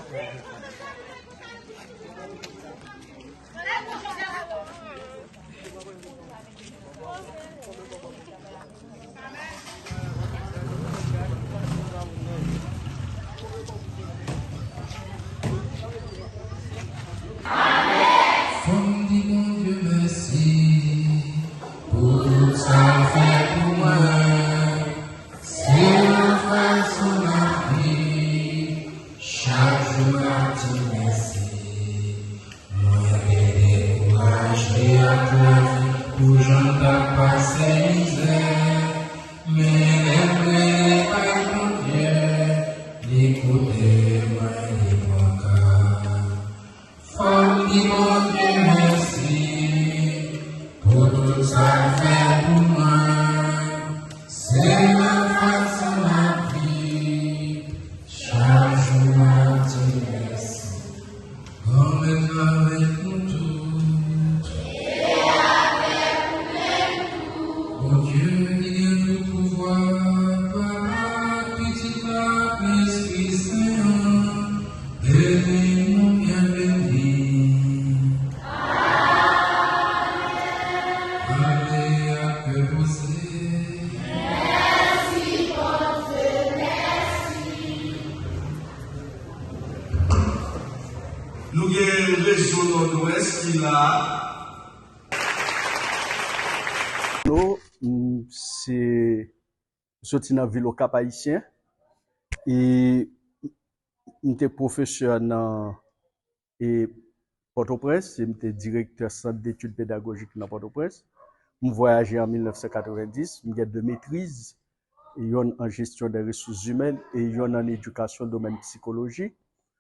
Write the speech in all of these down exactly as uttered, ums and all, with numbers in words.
Fò m di Bondye mèsi pou tout sa l fè pou mwen. Se yon fason lavi, chak jou m ap di mèsi. Mwen te dekouraje ak lavi pou jan m t ap pase mizè, men lè m rele bay Bondye, li koute mwen, li pran ka. Fò m di Bondye mèsi pou tout sa l fè pou mwen. Se yon fason lavi, chak jou m ap di mèsi. Anmèn avèk nou tout. Bondye ki gen tout pouvwa, Papa, Pitit la, Lespri Sen an, beni nou byen beni. Ale ak kè poze. Nou gen rejyon Nòdwès ki la. Lo, m, se, m soti nan vil Okap Ayisyen. E m te pwofesè nan, e, Pòtoprens, e m te direktè Sant Detid Pedagojik nan Pòtoprens. M vwayaje an mil nèf san katrevenndis, m gen de metriz, yonn an jesyon de resous imèn e yonn an edikasyon, domèn sikoloji.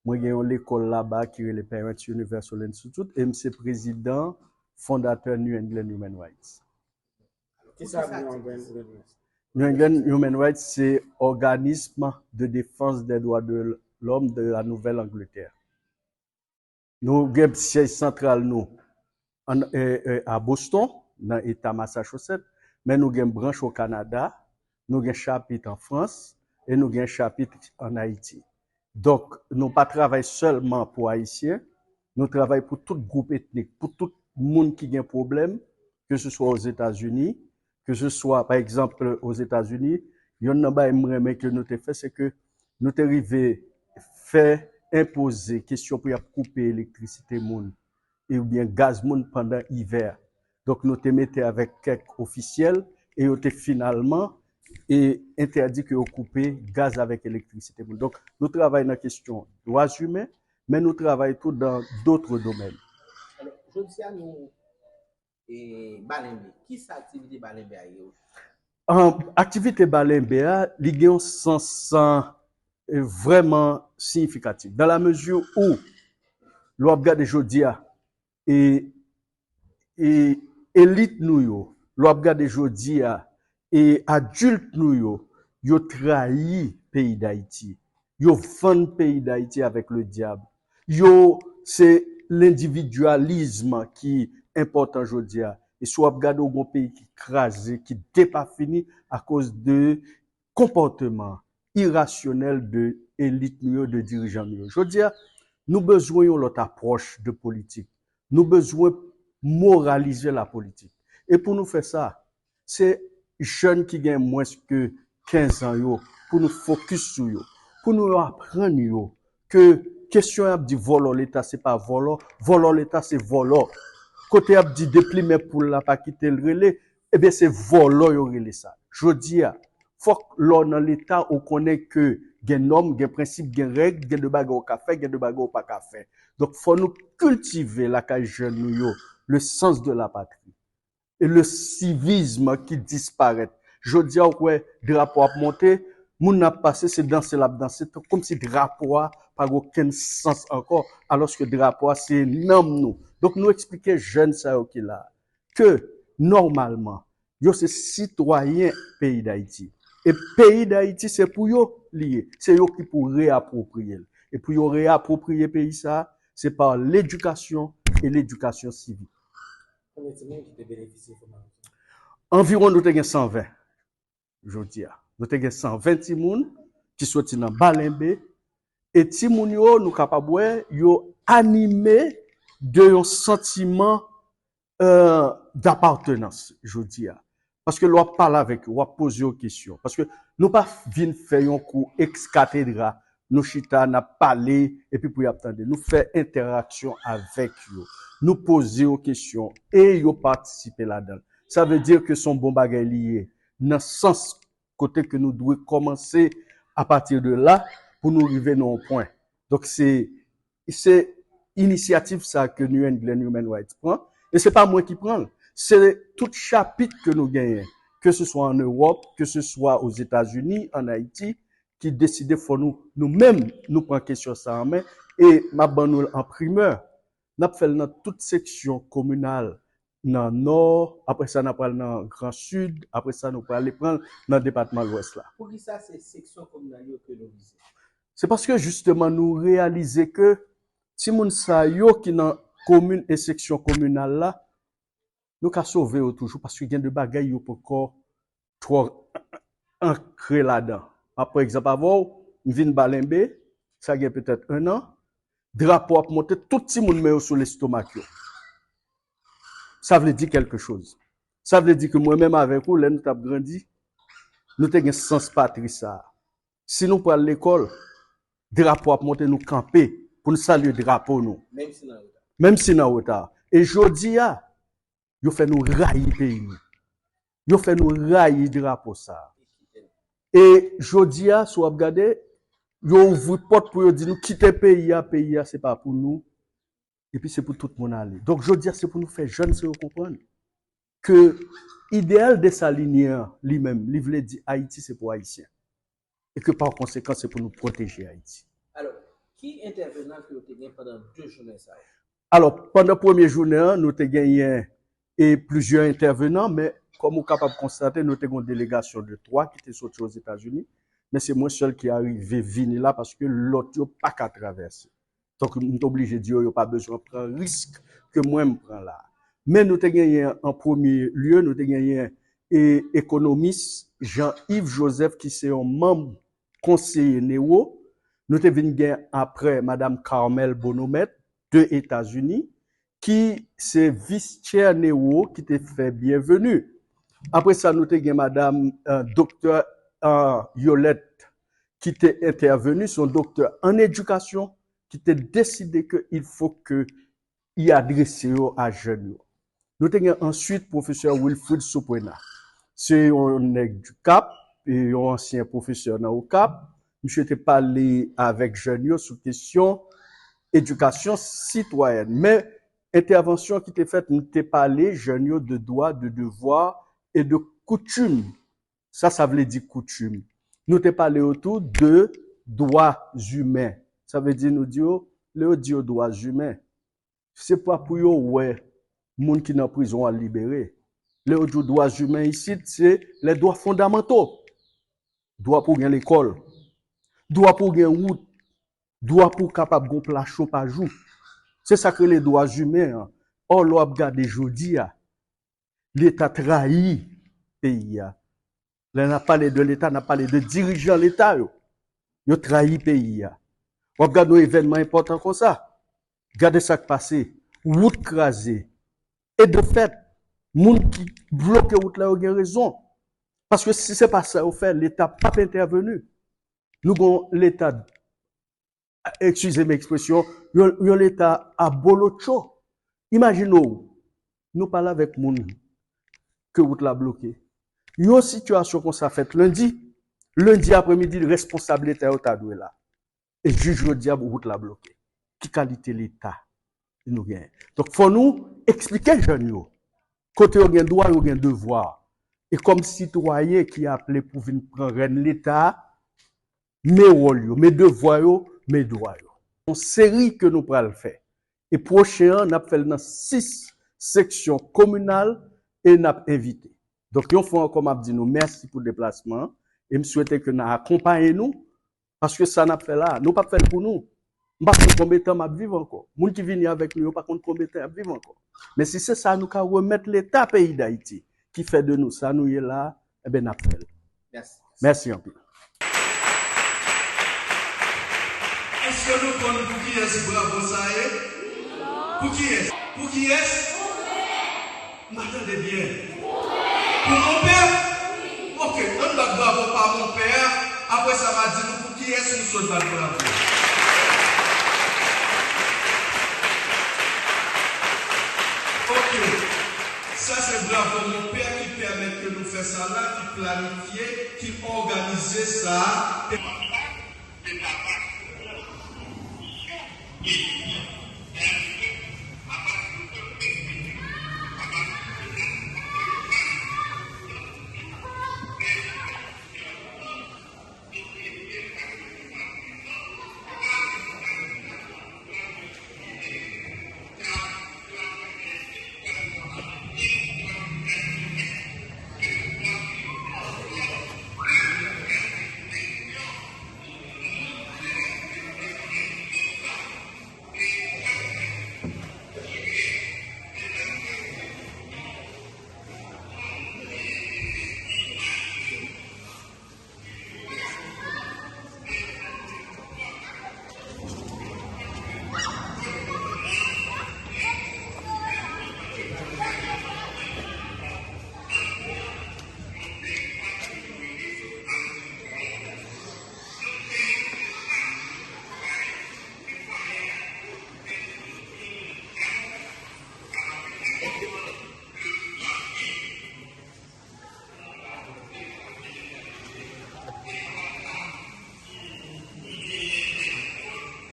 Mwen gen yon lekòl laba ki rele Parents Universal Institute e m se prezidan fondatè New England Human Rights. Kisa New England Human Rights? New England Human Rights se Organisme de Défense des Droits de l'Homme de la Nouvelle-Angleterre. Nou gen syèj santral nou an, e, e, a Boston, nan eta Massachusetts, men nou gen branch o Kanada, nou gen chapit an Frans, e nou gen chapit an Ayiti. Donk, nou pa travay sèlman pou Ayisyen, nou travay pou tout gwoup etnik, pou tout moun ki gen pwoblèm, ke se swa Ozetazini, ke se swa, pa egzanp, Ozetazini, yonn nan bagay m renmen ke nou te fè, se ke nou te rive fè enpoze kesyon pou y ap koupe elektrisite moun, oubyen gaz moun pandan ivè. Donk, nou te mete avèk kèk ofisyèl e yo te finalman e entèdi ke yo koupe gaz avèk elektrisite moun. Donk, nou travay nan kesyon dwa imen, men nou travay tou dan dotre domèn. Alò, jodi a nou, e, Balenbe. Kisa aktivite Balenbe a ye? An, aktivite Balenbe a, li gen yon sans, e, vrèman siyifikatif. Dan la mezi ou, lè w ap gade jodi a, e, e, elit nou yo, lè w ap gade jodi a, e adilt nou yo, yo trayi peyi Dayiti. Yo vann peyi Dayiti avèk ledyab. Yo, se lendividyalism ki enpòtan jodi a. E si w ap gade, w gen yon peyi ki kraze, ki depafini akoz de konpòteman irasyonèl de elit nou yo, de dirijan nou yo. Jodi a, nou bezwen yon lòt apwòch de politik. Nou bezwen moralize lapolitik. E pou nou fè sa, se jèn ki gen mwens ke kenz an yo, pou nou fokis sou yo, pou nou aprann yo ke kesyon y ap di vòlò Leta, se pa vòlò, vòlò Leta, se vòlò. Kote y ap di deplimen poul la, pa kite l rele, ebyen, se vòlò yo rele sa. Jodi a, fòk lè w nan Leta, ou konnen ke gen nòm, gen prensip, gen règ, gen de bagay ou ka fè, gen de bagay ou pa ka fè. Donk, fò nou kiltive lakay jèn nou yo le sens de la patrie e le civisme ki disparèt. Jodi a, ou kwè drapo ap monte, moun nan ap pase, se danse l ap danse, kòmsi drapo a pa gen okenn sans ankò, alòske drapo a se nanm nou. Donk, nou eksplike jèn sa yo ki la a ke, nòmalman, yo se sitwayen peyi Dayiti. E peyi Dayiti, se pou yo li ye. Se yo ki pou reyapwopriye l. E pou yo reyapwopriye peyi sa a, se pa ledikasyon e ledikasyon sivik. Konbyen timoun ki te benefisye fòmasyon sa a? Anviwon nou te gen san ven jodi a. Nou te gen san ven timoun ki soti nan Balenbe, E timoun yo, nou kapab wè, yo anime de yon santiman, euh, d'apartenance, jodi a. Paske lè w ap pale avèk yo, w ap poze yo kesyon. Paske nou pa vin fè yon kou ex cathedra, nou chita, n ap pale, epi pou y ap tande. Nou fè entèraksyon avèk yo. Nou poze yo kesyon e yo patisipe ladan l. Sa vle di ke se yon bon bagay li ye, nan sans kote ke nou dwe kòmanse apati de la pou nou rive nan yon pwen. Donk, se, se inisyativ sa ke New England Human Rights pran, e se pa mwen ki pran l. Se tout chapit ke nou genyen, ke se swa an Ewòp, ke se swa Ozetazini, an Ayiti, ki deside fò nou, nou menm, nou pran kesyon sa an men, e m ap ban nou l an primè. N ap fè l nan tout seksyon kominal nan Nò, apre sa n ap pral nan Gran Sid, apre sa nou prale pran l nan depatman Lwès la. Poukisa se seksyon kominal yo ke nou vize? Se paske jisteman nou reyalize ke timoun sa yo ki nan komin e seksyon kominal la, nou ka sove yo toujou paske gen de bagay yo poko twò ankre ladan. M ap pran egzanp avè w, m vin Balenbe, sa gen petèt en an, drapo ap monte, tout timoun men yo sou lestomak yo. Sa vle di kèlke choz. Sa vle di ke mwen menm avèk ou, lè nou t ap grandi, nou te gen sans patri sa a. Si nou pral lekòl, drapo ap monte, nou kanpe pou n salye drapo nou. Menm si n an reta. Menm si n an reta. E jodi a, yo fè nou rayi peyi nou. Yo fè nou rayi drapo sa a. E jodi a, si w ap gade, yo ouvri pòt pou yo di nou kite peyi a, peyi a se pa pou nou. Epi se pou tout moun ale. Donk, jodi a, se pou nou fè jèn sa yo konprann ke ideyal desalinyen an, li menm, li vle di Ayiti se pou Ayisyen. E ke pa konsekan, se pou nou pwoteje Ayiti. Alò, ki entèvenan ke w te gen pandan de jounen sa yo? Alò, pandan premye jounen an, nou te genyen e plizyè entèvenan, men kòm ou kapab konstate, nou te gen yon delegasyon de twa ki te soti Ozetazini, men se mwen sèl ki arive vini la paske lòt yo pa ka travèse. Donk, m te oblije di yo, yo pa bezwen pran risk ke mwen m pran la. Men nou te genyen, an premye lye, nou te genyen e, ekonomis Jean Yves Joseph, ki se yon manm konseye Newo. Nou te vin gen apre Madam Carmel Bonomèt, de Etazini, ki se vis-chè Newo, ki te fè byenveni. Apre sa, nou te gen Madam, eh, Doktè, eh, Yolette, ki te entèveni, se yon doktè an edikasyon, ki te deside ke il faut que y adrese yo a jèn yo. Nou te gen answit pwofesè Wilfrid Souprena. Se yon nèg du Cap, e yon ansyen pwofesè nan Okap. Misye te pale avèk jèn yo sou kesyon edikasyon sitwayèn. Men, entèvansyon ki te fèt, nou te pale jèn yo de dwa, de devwa e de koutim. Sa, sa vle di koutim. Nou te pale yo tou de dwa imen. Sa vle di nou di yo, lè yo di yo dwa imen, se pa pou yo wè moun ki nan prizon al libere. Lè yo di w dwa imen isit, se les droits fondamentaux. Dwa pou w gen lekòl. Dwa pou w gen wout. Dwa pou w kapab gen yon pla cho pa jou. Se sa k rele dwa imen an. Ò, lè w ap gade jodi a, Leta trayi peyi a. Lè n ap pale de Leta, n ap pale de dirijan Leta yo. Yo trayi peyi a. W ap gade yon evènman enpòtan konsa. Gade sa k pase. Wout kraze. E de fèt, moun ki bloke wout la yo gen rezon. Paske si se pa sa yo fè, Leta p ap entèveni. Nou gen yon Leta, eskize m ekspresyon, yon, yon Leta abolotcho. Imajine w, nou pale avèk moun ke wout la bloke. Yon sitiyasyon konsa fèt lendi, lendi apremidi, responsab Leta yo ta dwe la. E jis jodi a, wout la bloke. Ki kalite Leta nou genyen? Donk, fò nou eksplike jèn yo. Kote yo gen dwa, yo gen devwa. E kòm sitwayen ki aple pou vin pran rèn Leta a, men wòl yo, men devwa yo, men dwa yo. Yon seri ke nou pral fè. E pwochen an, n ap fè l nan sis seksyon kominal e n ap envite. Donk, yon fwa ankò, m ap di nou mèsi pou deplasman an e m swete ke n a akonpaye nou, paske sa n ap fè la a, nou p ap fè l pou nou. M pa konn konbyen tan m ap viv ankò. Moun ki vini avèk nou yo pa konn konbyen tan y ap viv ankò. Men si se sa nou ka remèt Leta peyi Dayiti, ki fè de nou sa nou ye la a, enben, n ap fè l. Mèsi. Mèsi anpil. Èske nou konn pou kiyès bravo sa ye? Pou kiyès? Pou kiyès? M pa tande byen. Pou monpè? Oke, ann bat bravo pa monpè a. Apre sa, m a di nou pou kiyès nou sot bat bravo. Oke. Sa se bravo monpè ki pèmèt ke nou fè sa la, ki planifye, ki òganize sa.